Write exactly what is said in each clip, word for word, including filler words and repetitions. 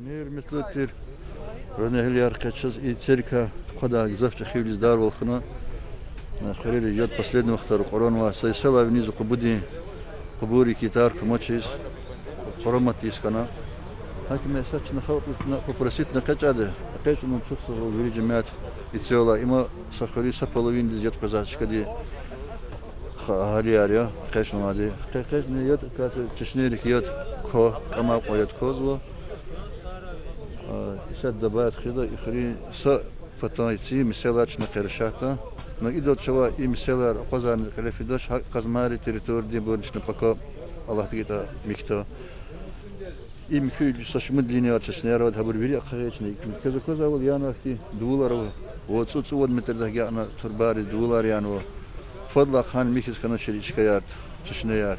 Гьуьрметлу тир рагьнегьлияр, къе чаз и церковь тухвадай гзаф чӀехи вилиз дарвал хьана. Хуьрера яд последний вахтара кьуранвай са йисалай виниз Къубудин, Къубур йикъитар кумачиз, къурамат йис хьана. Гьаким я, са чна халкьдиз чна попроситна экъечӀайди, экъечӀна, чухсагъул вири жемят ицелай. Има са хуьруьн са половинадиз яд къвезвай чкадин ха-, агьалияр я экъечӀнавайди. ЭкъечӀна яд, квез чешнейрик яд ква, кӀамай кьван яд квазва. А, исятда добавить хъийида, и хуьруьн са патан цин месэлаяр чна къе решатьда. Но идал чавай и месэлаяр акъвазарни кьиле фидач, гьакӀ Къазмайрин территориядин абур чна пака, Аллагьди гайитӀа, михьда. И михьи са шумуд линияр, чешнеяр авайди, гьабур вири ахъайични. Квез аквазвайвал, янавай хьтин дувулар ава, ва цӀу-, цӀувад метрдихъ агакьна турбайриз дувулар янава. Фадлай гьана михьиз хьаначир и чкаяр, чешнеяр.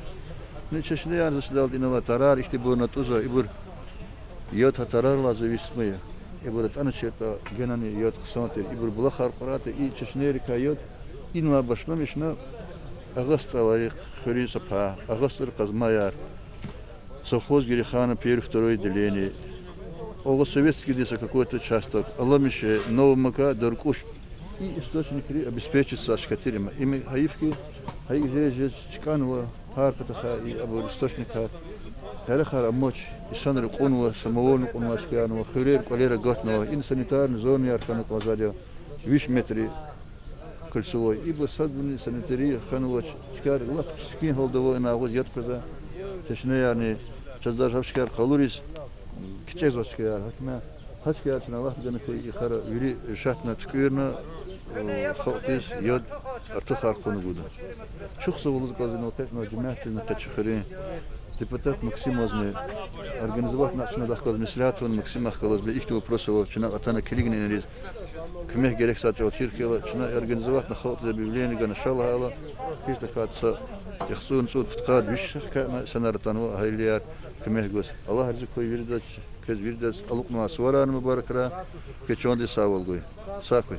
Ну, чешнеяр, за чидалди, инал тарар ихьтинбурни атӀузва, ибур яд гьа тарарлай зависимый я. Ибур атӀаначиртӀа генани яд хъсан тир. Ибур булахар кьурайтӀа, и чешнейрикай яд инлай башламишна, Агъа СтӀалрин хуьруьн са пай, Агъа СтӀалрин Къазмаяр, совхоз Гереханов, первый, второй отделение, Агъа Советскийдин са какой-то участок, Аламише, Новомака, Даркуш. И источникри обеспечить ийизвай чка тир има. Им гьайиф хьи, гьа и жез-жез чкӀанва, гьар патахъай и абур источникар, гьерехар амач, инсанри кьунва, самовольно кьунвай чкаяр ава, хуьрер, кӀвалер агатнава, ина санитарный зонаяр хьана кӀанзавайди я, виш метр кольцевой. Ибур садни санитария хьанвач, чкаяр лап чискин гьалда ава, ина агъуз яд къвезвай чешнеярни, чаз даже гьа чкаяр къалуриз кичӀезвач чкаяр, гьакмя. Гьа чкаяр чна Аллагьди гана хьайи йикъара вири решатна, туькӀуьрна, э, халкьдиз яд артухар хъувун гуда. Чухсагъул лугьуз кӀанзава инал экъечӀнавай жемятдизни, къе чи хуьруьн депутат Максимовазни, организовать авуна чна, захъ галаз меслят авуна Максимахъ галаз, бес ихьтин вопрос ава, чна атана килигна иниз, куьмек герек са чӀал чир хьайила, чна организовать авуна халкьдиз объявление гана, ша лагьайла, гьич тахьайтӀа са яхцӀурни цӀуд-пудкъад, виш шехьна, санар атанва агьалияр куьмек гуз. Аллагь рази хьуй виридаз, квез виридаз алукьнавай суварарни мубаракрай, квез чандин сагъвал гуй. Сагъ хьуй.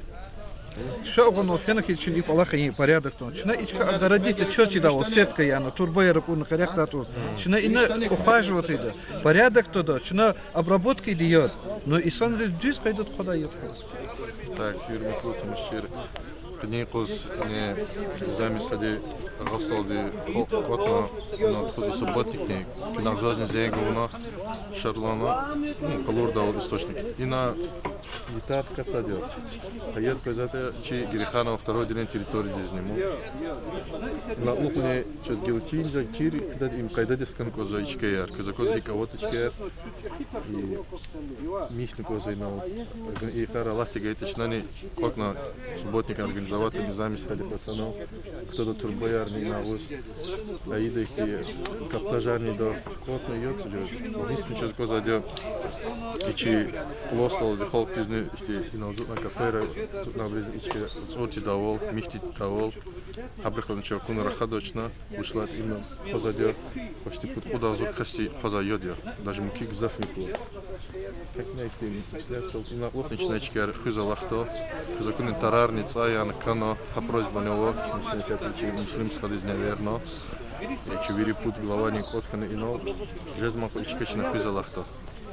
Ша гъанва фена хьи чна и кӀвалахар и порядок тун. Чна и чка огородить чаз чидайвал, сетка яна, турбаяр акӀурна, къерехдатӀур. Чна ина ухаживать ийида, порядок тада, чна обработка ийида яд. Ну, инсанриз дуьз къайдада тухвадай яд хьуй. Так, гьуьрметлу тамашачияр, къенин юкъуз ина Низами стхади Агъа СтӀалди кӀватӀна, ина тухузва субботникни, куьне зазни зенг авуна, шадлана, ну, къалурдайвал источник. Ина йитар кацӀайди я. Гьа яд къвезватӀа чи Гереханова второй отделение территориядизни ман. Ина алукьни чаз гила чиниз чир хъийида, им къайдадиз хкана кӀанзава и чкаяр, квез аквазва гьикӀ аватӀа чкаяр. И михьна кӀанзава инал. И йикъара Аллагьди гайитӀа, чнани кӀватӀна субботник организовать авуна Низами стхади хьана санал, кутада турбаярни ина агъуз. Гьа ида ихьтин каптажарни ийида, кӀватӀна яд ийида. Единственный чаз кӀанзавайди я, и чи Кьулан СтӀалди халкьдизни ихьтин инал ацукьна кафера, ацукьна абурузни и чка цӀуд тийидайвал, михьи тийидайвал. Гьабурухъ галаз чун акуна рахада чна, вучиз лагьайтӀа им хъвазвайди я, почти пуд-кьуд агъзур касди хъвазвай яд я, даже муькуь гзафни ква. Гьакӏ ина ихьтин ислятал, ина кьулухъни чна и чкаяр хуьз алахъда. Хуьз акунин тарарни цӀай яна кана, гьа просьбани ава, чна исятда чи Муслим стхадизни эверна, э, чи вири пуд главани кӀватӀ хьана инал, жезмай кьван и чка чна хуьз алахъда.